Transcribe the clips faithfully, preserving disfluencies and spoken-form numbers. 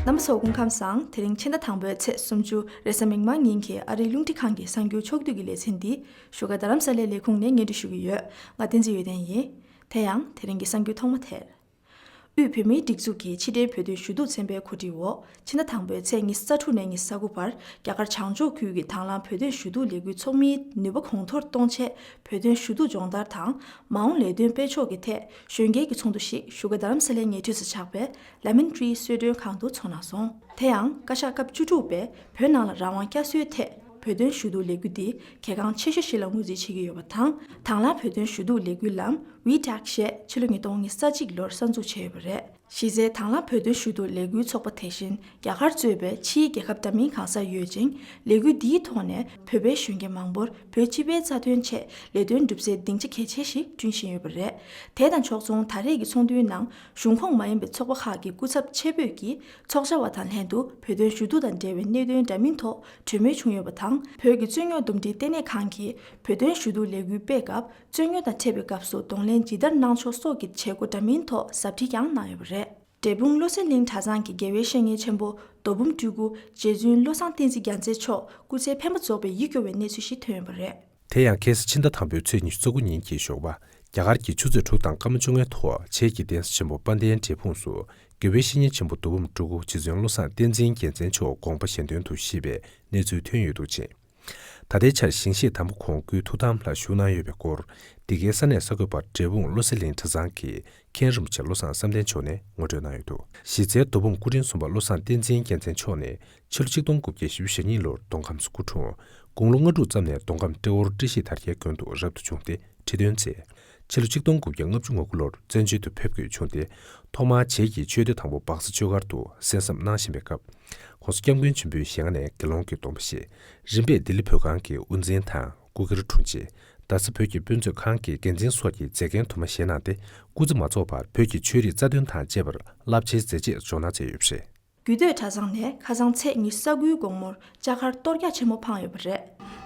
རྣམ་པ་ཚོ་སྐུ་ཁམས་བཟང་། དེ་རིང་ཕྱི་ཟླ་དང་པོའི་ཚེས་སུམ་ཅུ་རེས་གཟའ་མིག་དམར་ཉིན་གྱི་ཨ་རིའི་རླུང་འཕྲིན་ཁང་གི་གསར་འགྱུར་ཕྱོགས་བསྡུས་ཀྱི་ལེ་ཚན་འདི་བཞུགས་སྒར་རྡ་རམ་ས་ལའི་ལས་ཁུངས་ནས་སྙན་སྒྲོན་ཞུ་གི་ཡོད། ང་བསྟན་འཛིན་ཡོན་ཏན་ཡིན། དེ་ཡང་དེ་རིང་གི་གསར་འགྱུར་ཐོག་མ་དེར། དབུས་བོད་མིའི་སྒྲིག་འཛུགས་ཀྱི་ཕྱི་དྲིལ་བོད་དོན་ཞུ་གཏུག་ཚན་པའི་གོ་སྒྲིག་འོག་ཕྱི་ཟླ་དང་པོའི་ཚེས་ཉི་ཤུ་རྩ་དྲུག་ནས་ཉི་ཤུ་རྩ་དགུ་བར་རྒྱ་གར་བྱང་ཕྱོགས་ཁུལ་གྱི་དང་བླངས་བོད་དོན་ཞུ་གཏུག་ལས་འགུལ་ཚོགས་མིའི་ནུས་པ་གོང་མཐོར་གཏོང་ཆེད་བོད་དོན་ཞུ་གཏུག་སྦྱོང་བརྡར་དང་མ་འོངས་ལས་དོན་སྤེལ་ཕྱོགས་ཀྱི་ཐད་གཞོན་སྐྱེས་ཀྱི་ཚོགས་འདུ་ཞིག་བཞུགས་སྒར་རྡ་རམ་ས་ལའི་ཉེ་འཁྲིས་སུ་ཆགས་པའི་ལ་མིན་ཊི་རི་གསོལ་མགྲོན་ཁང་དུ་ཚོགས་གནང་སོང་། དེ་ཡང་བཀའ་ཤག་སྐབས་བཅུ་དྲུག་པས་བོད་ནང་ལ་རང་དབང་བསྐྱར་གསོའི་ཐད་བོད་དོན་ཞུ་གཏུག་ལས་འགུལ་འདི་གལ་འགངས་ཆེ་ཤོས་ཤིག་ལ་ངོས་འཛིན་བྱེད་ཀྱི་ཡོད་པ་དང་། དང་བླངས་བོད་དོན་ཞུ་གཏུག་ལས་འགུལ་ལམ་ཝི་ཊེག་ཞེས་ཕྱི་ལོ་ཉིས་སྟོང་ཉི་ཤུ་རྩ་གཅིག་ལོར་གསར་འཛུགས་བྱས་ཡོད་པ་རེད། གཞི་རྩའི་དང་བླངས་བོད་དོན་ཞུ་གཏུག་ལས་འགུལ་ཚོགས་པ་དེ་བཞིན་རྒྱ་གར་གཙོས་པའི་ཕྱིའི་རྒྱལ་ཁབ་འདྲ་མིན་གང་སར་ཡོད་ཅིང་། ལས་འགུལ་འདིའི་ཐོག་ནས་བོད་པའི་གཞོན་སྐྱེས་མང་པོར་བོད་སྤྱི་པའི་རྩ་དོན་ཆེད་ལས་དོན་སྒྲུབ་སའི་སྡིངས་ཆ་གལ་ཆེ་ཞིག་བསྐྲུན་བཞིན་ཡོད་པ་རེད། དེ་དང་ཕྱོགས་མཚུངས་ད་རེས་ཀྱི་ཚོགས་འདུའི་ནང་གཞུང་ཁོངས་མ་ཡིན་པའི་ཚོགས་པ་ཁག་གི་སྐུ་ཚབ་ཆེད་ཕེབས་ཀྱིས་ཚོགས་བཅར་བ་དང་ལྷན་དུ་བོད་དོན་ཞུ་གཏུག་དང་འབྲེལ་བའི་གནད་དོན་འདྲ་མིན་ཐོག་གྲོས་མོལ་བྱུང་ཡོད་པ་དང་། བོད་ཀྱི་རྩོད་རྙོག་འདུམ་འགྲིག་ལྟེ་གནས་ཁང་གིས་བོད་དོན་ཞུ་གཏུག་ལས་འགུལ་སྤེལ་སྐབས། རྩོད་རྙོག་དང་འཕྲད་པའི་སྐབས་སུ་གདོང་ལེན་ཇི་ལྟར་གནང་ཕྱོགས་སོགས་ཀྱི་བྱེད་སྒོ་འདྲ་མིན་ཐོག་ཟབ་ཁྲིད་ཀྱང་གནང་ཡོད་པ་རེད། འབྲས་སྤུངས་བློ་གསལ་གླིང་གྲྭ་ཚང་གི་དགེ་བའི་བཤེས་གཉེན་ཆེན་པོ་རྡོ་འབུམ་སྤྲུལ་སྐུ་རྗེ་བཙུན་བློ་བཟང་བསྟན་འཛིན་རྒྱལ་མཚན་མཆོག་སྐུ་ཚེ་འཕེན་པ་རྫོགས་པའི་ཡིད་སྐྱོ་བའི་གནས་ཚུལ་ཞིག་ཐོན་ཡོད་པ་རེད། དེ་ཡང་ཁ་སང་ཕྱི་ཟླ་དང་པོའི་ཚེས་ཉི་ཤུ་རྩ་དགུ་ཉིན་གྱི་ཞོགས་པ། རྒྱ་གར་གྱི་ཆུ་ཚོད་དྲུག་དང་སྐར་མ་བཅོ་ལྔའི་ཐོག་བྱེས་ཀྱི་གདན་ས་ཆེན་པོ་དཔལ་ལྡན་འབྲས་སྤུངས་སུ་དགེ་བའི་བཤེས་གཉེན་ཆེན་པོ་རྡོ་འབུམ་སྤྲུལ་སྐུ་རྗེ་བཙུན་བློ་བཟང་བསྟན་འཛིན་རྒྱལ་མཚན་མཆོག་དགོངས་པ་གཞན་དོན་དུ་གཤེགས་པའི་གནས་ཚུལ་ཐོན་ཡོད་འདུག་ཅིང་། ད་ལྟའི་ཆར་ཞིང་གཤེགས་དམ་པ་ཁོང་སྐུའི་ཐུགས་དམ་ལ་བཞུགས་གནང་ཡོད་པའི་སྐོར། འདི་གའི་ས་གནས་གསར་འགོད་པར་འབྲས་སྤུངས་བློ་གསལ་གླིང་གྲྭ་ཚང་གི་མཁན་རིན་པོ་ཆེ་བློ་བཟང་བསམ་གཏན་མཆོག་ནས་ངོ་སྤྲོད་གནང་ཡོད་འདུག། གཞི་རྩའི་རྡོ་འབུམ་སྐུ་ཕྲེང་གསུམ་པ་བློ་བཟང་བསྟན་འཛིན་རྒྱལ་མཚན་མཆོག་ནི་ཕྱི་ལོ་ཆིག་སྟོང་དགུ་བརྒྱ་བཞི་བཅུ་ཞེ་གཉིས་ལོར་མདོ་ཁམས་སུ་སྐུ་འཁྲུངས། དགུང་ལོ་ལྔ་དྲུག་ཙམ་ནས་མདོ་ཁམས་ཏྲེ་ཧོར་བཀྲ་ཤིས་དར་རྒྱས་དགོན་དུ་རབ་ཏུ་བྱུང་སྟེ་ཁྲི་སྟོན་མཛད། ཕྱི་ལོ་ཆིག་སྟོང་དགུ་བརྒྱ་ལྔ་བཅུ་ང་དགུ་ལོར་བཙན་བྱོལ་དུ་ཕེབས་དགོས་བྱུང་སྟེ། ཐོག་མར་བྱེས་ཀྱི་ཆོས་སྡེ་དང་པོ་སྦག་ས་ཆོས་སྒར་དུ་གསན་བསམ་གནང་བཞིན་པའི་སྐབས། ༸གོང་ས་༸སྐྱབས་མགོན་ཆེན་པོའི་ཞལ་སྔ་ནས་དགེ་སློང་གི་སྡོམ་པ་བཞེས། རིམ་པས་ལྡི་ལི་བོད་ཁང་གི་དབུ་འཛིན་དང་སྐུ་སྒེར་དྲུང་ཆེ། རྡ་ས་བོད་ཀྱི་དཔེ་མཛོད་ཁང་གི་འགན་འཛིན་སོགས་ཀྱི་མཛད་འགན་དུ་མ་བཞེས་གནང་སྟེ། སྐུ་ཚེ་མ་རྫོགས་བར་བོད་ཀྱི་ཆོས་རིག་རྩ་དོན་དང་བཅས་པར་རླབས་ཆེའི་མཛད་རྗེས་འཇོག་གནང་མཛད་ཡོད་པ་རེད། རྒྱུད་སྟོད་གྲྭ་ཚང་ནས་ཁ་སང་ཚེས་ཉི་ཤུ་རྩ་དགུའི་དགོང་མོར་ལྕགས་མཁར་གཏོར་རྒྱག་ཆེན་མོ་འཕངས་ཡོད་པ་རེད།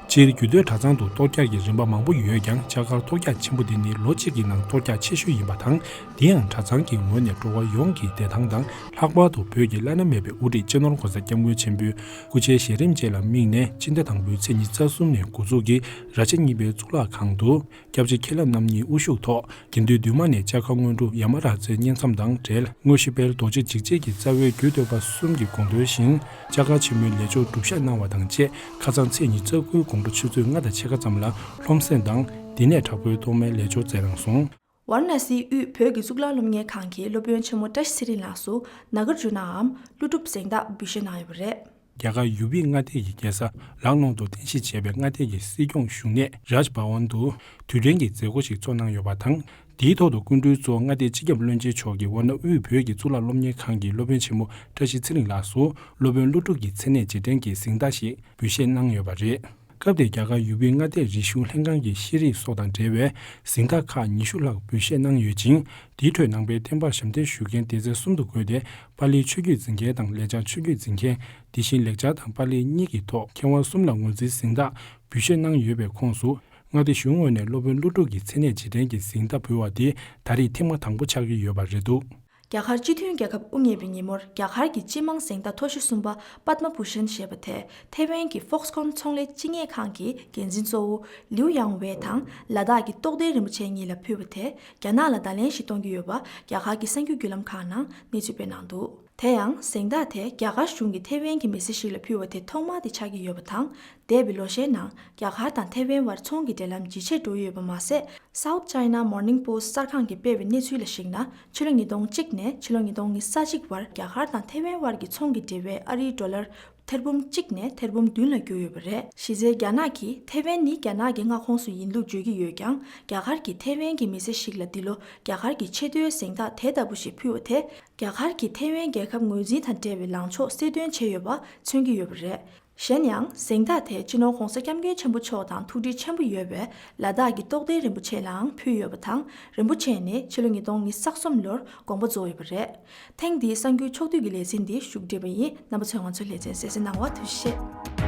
སྤྱིར་རྒྱུད་སྟོད་གྲྭ་ཚང་དུ་གཏོར་རྒྱག་གི་རིམ་པ་མང་པོ་ཡོད་ཀྱང་། ལྕགས་མཁར་གཏོར་རྒྱག་ཆེན་པོ་འདི་ནི་ལོ་གཅིག་གི་ནང་གཏོར་རྒྱག་ཆེ་ཤོས་ཡིན་པ་དང་། འདི་ཡང་གྲྭ་ཚང་གི་ངོས་ནས་འགྲོ་བ་ཡོངས་ཀྱི་བདེ་ཐང་དང་། ལྷག་པར་དུ་བོད་ཀྱི་བླ་ན་མེད་པའི་དབུ་ཁྲིད་སྤྱི་ནོར་༸གོང་ས་༸སྐྱབས་མགོན་ཆེན་པོའི་སྐུ་ཕྱྭའི་ཞལ་རིམ་བཅས་ལ་དམིགས་ནས། སྤྱི་ཟླ་དང་པོའི་ཚེས་ཉི་ཤུ་རྩ་གསུམ་ནས་འགོ་འཛུགས་ཀྱིས་རྭ་ཅོ་གཉིས་པའི་གཙུག་ལག་ཁང་དུ། སྐྱབས་རྗེ་མཁན་བླ་རྣམ་གཉིས་དབུ་བཞུགས་ཐོག་དགེ་འདུན་འདུས་མ་ནས་ལྕགས་མཁར་དངོས་གྲུབ་ཡ་མ་ར་ཛའི་བསྙེན་མཚམས་དང་འབྲེལ། དངོས་གཞི་དཔལ་རྡོ་རྗེ་འཇིགས་བྱེད་ཀྱི་རྩ་བའི་རྒྱུད་སྟོད་པ་གསུམ་གྱི་དགོངས་དོན་བཞིན། ལྕགས་མཁར་ཆེན་མོའི་ལས་སྦྱོར་སྒྲུབ་བཤད་གནང་བ་དང་བཅས། ཁ་སང་ཚེས་ཉི་ཤུ་རྩ་དགུའི་དགོང་དྲོ་ཆུ་ཚོད་ལྔ་དང་ཕྱེད་ཀ་ཙམ་ལ་སློབ་གསེང་དང་། འདི་ནས་དྲག་པོའི་གཏོར་མའི་ལས་སྦྱོར་མཛད་གནང་སོང་། ཝཱ་ར་ཎ་སིའི་དབུས་བོད་ཀྱི་གཙུག་ལག་སློབ་གཉེར་ཁང་གི་སློབ་དཔོན་ཆེན་མོ་བཀྲ་ཤིས་ཚེ་རིང་ལགས་སུ་ནཱ་གཱར་ཇུ་ནའམ་ཀླུ་སྒྲུབ་གཟེངས་རྟགས་འབུལ་བཞེས་གནང་ཡོད་པ་རེད། རྒྱ་གར་ཡུ་པི་མངའ་སྡེ་ཡི་རྒྱལ་ས་ལག་ནོག་ཏུ་རྟེན་གཞི་བྱས་པའི་མངའ་སྡེ་ཡི་སྲིད་སྐྱོང་བཞུགས་གནས་རཱཇ་བྷ་ཝན་དུ་དུས་དྲན་གྱི་མཛད་སྒོ་ཞིག་ཚོགས་གནང་ཡོད་པ་དང་། དེའི་ཐོག་ཏུ་སྐུ་མགྲོན་གཙོ་བོ་མངའ་སྡེ་སྤྱི་ཁྱབ་བློན་ཆེན་མཆོག་གིས་ཝཱ་ཎ་དབུས་བོད་ཀྱི་གཙུག་ལག་སློབ་གཉེར་ཁང་གི་སློབ་དཔོན་ཆེན་མོ་བཀྲ་ཤིས་ཚེ་རིང་ལགས་སུ་སློབ་དཔོན་ཀླུ་སྒྲུབ་ཀྱི་མཚན་གནས་རྗེས་དྲན་གྱི་གཟེངས་རྟགས་ཤིག་འབུལ་བཞེས་གནང་ཡོད་པ་རེད། སྐབས་དེར་རྒྱ་གར་ཡུ་པི་མངའ་སྡེའི་རིག་གཞུང་ལྷན་ཁང་གི་ཤེས་རིག་སོགས་དང་འབྲེལ་བའི་གཟེངས་རྟགས་ཁག་ཉི་ཤུ་ལྷག་འབུལ་བཞེས་གནང་ཡོད་ཅིང་། དེའི་ཁྲོད་ནང་པའི་བསྟན་པར་ཞབས་འདེགས་ཞུ་མཁན་སྡེ་ཚན་གསུམ་དུ་བགོས་ཏེ། པཱ་ལིའི་ཆོས་བརྒྱུད་འཛིན་མཁན་དང་ལེགས་སྦྱར་ཆོས་བརྒྱུད་འཛིན་མཁན། དེ་བཞིན་ལེགས་སྦྱར་དང་པཱ་ལི་གཉིས་ཀྱི་ཐོག་མཁས་དབང་གསུམ་ལ་ངོས་འཛིན་གཟེངས་རྟགས་འབུལ་བཞེས་གནང་ཡོད་པའི་ཁོངས་སུ། མངའ་སྡེ་གཞུང་ངོས་ནས་སློབ་དཔོན་ཀླུ་སྒྲུབ་ཀྱི་མཚན་གནས་རྗེས་དྲན་གྱི་གཟེངས་རྟགས་འབུལ་བ་དེ་ད་རེས་ཐེངས་མ་དང་པོ་ཆགས་ཀྱི་ཡོད་པ་རེད་འདུག། རྒྱ་གར་སྤྱི་མཐུན་རྒྱལ་ཁབ་དབུ་བརྙེས་པའི་ཉིན་མོར་རྒྱ་གར་གྱི་སྤྱི་དམངས་གཟེངས་རྟགས་མཐོ་ཤོས་གསུམ་པ་པདྨ་བྷུ་ཤན་ཞེས་པ་དེ་ཐེ་ཝན་གྱི་ཧྥོག་སི་ཁོན་ཚོང་ལས་སྤྱི་གཉེར་ཁང་གི་འགན་འཛིན་གཙོ་བོ་ལིའུ་ཡང་ཝེ་དང་ལ་དྭགས་ཀྱི་རྟོགས་ལྡན་རིན་པོ་ཆེ་གཉིས་ལ་ཕུལ་བ་དེ་རྒྱ་ནག་ལ་བརྡ་ལན་ཞིག་གཏོང་གི་ཡོད་པ་རྒྱ་གར་གྱི་གསར་འགྱུར་བརྒྱུད་ལམ་ཁག་ནང་གནས་ཚུལ་སྤེལ་གནང་འདུག། དེ་ཡང་གཟེངས་རྟགས་དེ་རྒྱ་གར་གཞུང་གིས་ཐེ་ཝན་གྱི་མི་སེར་ཞིག་ལ་ཕུལ་བ་དེ་ཐོག་མ་དེ་ཆགས་ཀྱི་ཡོད་པ་དང་། འདས་པའི་ལོ་ཤས་ནང་རྒྱ་གར་དང་ཐེ་ཝན་བར་ཚོང་གི་འབྲེལ་ལམ་ཇེ་ཆེར་འགྲོ་ཡོད་པ་མ་ཟད། South China Morning Post གསར་ཁང་གིས་སྤེལ་བའི་གནས་ཚུལ་ལ་གཞིགས་ན། ཕྱི་ལོ་ཉིས་སྟོང་གཅིག་ནས་ཕྱི་ལོ་ཉིས་སྟོང་ཉི་ཤུ་རྩ་གཅིག་བར་རྒྱ་གར་དང་ཐེ་ཝན་བར་གྱི་ཚོང་གི་འབྲེལ་བས་ཨ་རིའི་ཌོ་ལར་ཐེར་འབུམ་གཅིག་ནས་ཐེར་འབུམ་བདུན་ལ་གྱུར་ཡོད་པ་རེད། གཞི་རྩའི་རྒྱ་ནག་གིས་ཐེ་ཝན་ནི་རྒྱ་ནག་གི་མངའ་ཁོངས་སུ་ཡིན་ལུགས་བརྗོད་ཀྱི་ཡོད་ཀྱང་། རྒྱ་གར་གྱིས་ཐེ་ཝན་གྱི་མི་སེར་ཞིག་ལ་འདི་ལོ་རྒྱ་གར་གྱི་ཆེས་མཐོའི་གཟེངས་རྟགས་དེ་ལྟ་བུ་ཞིག་ཕུལ་བ་དེ། རྒྱ་གར་གྱིས་ཐེ་ཝན་རྒྱལ་ཁབ་ངོས་འཛིན་དང་འབྲེལ་བའི་ལངས་ཕྱོགས་གསལ་སྟོན་བྱས་ཡོད་པ་མཚོན་གྱི་ཡོད་པ་རེད། གཞན་ཡང་གཟེངས་རྟགས་དེ་སྤྱི་ནོར་༸གོང་ས་༸སྐྱབས་མགོན་ཆེན་པོ་མཆོག་དང་ཐུགས་འདྲིས་ཆེན་པོ་ཡོད་པའི་ལ་དྭགས་ཀྱི་རྟོགས་ལྡན་རིན་པོ་ཆེ་ལའང་ཕུལ་ཡོད་པ་དང་། རིན་པོ་ཆེ་ནི་ཕྱི་ལོ་ཉིས་སྟོང་ཉི་ཤུ་རྩ་གསུམ་ལོར་དགོངས་པ་རྫོགས་ཡོད་པ་རེད། ཐེངས་འདིའི་གསར་འགྱུར་ཕྱོགས་བསྡུས་ཀྱི་ལེ་ཚན་འདི་བཞུགས་བསྒྲིགས་པ་ཡིན། རྣམ་པ་ཚོས་ང་ཚོའི་ལེ་ཚན་གསན་གཟིགས་གནང་བར་ཐུགས་རྗེ་ཆེ།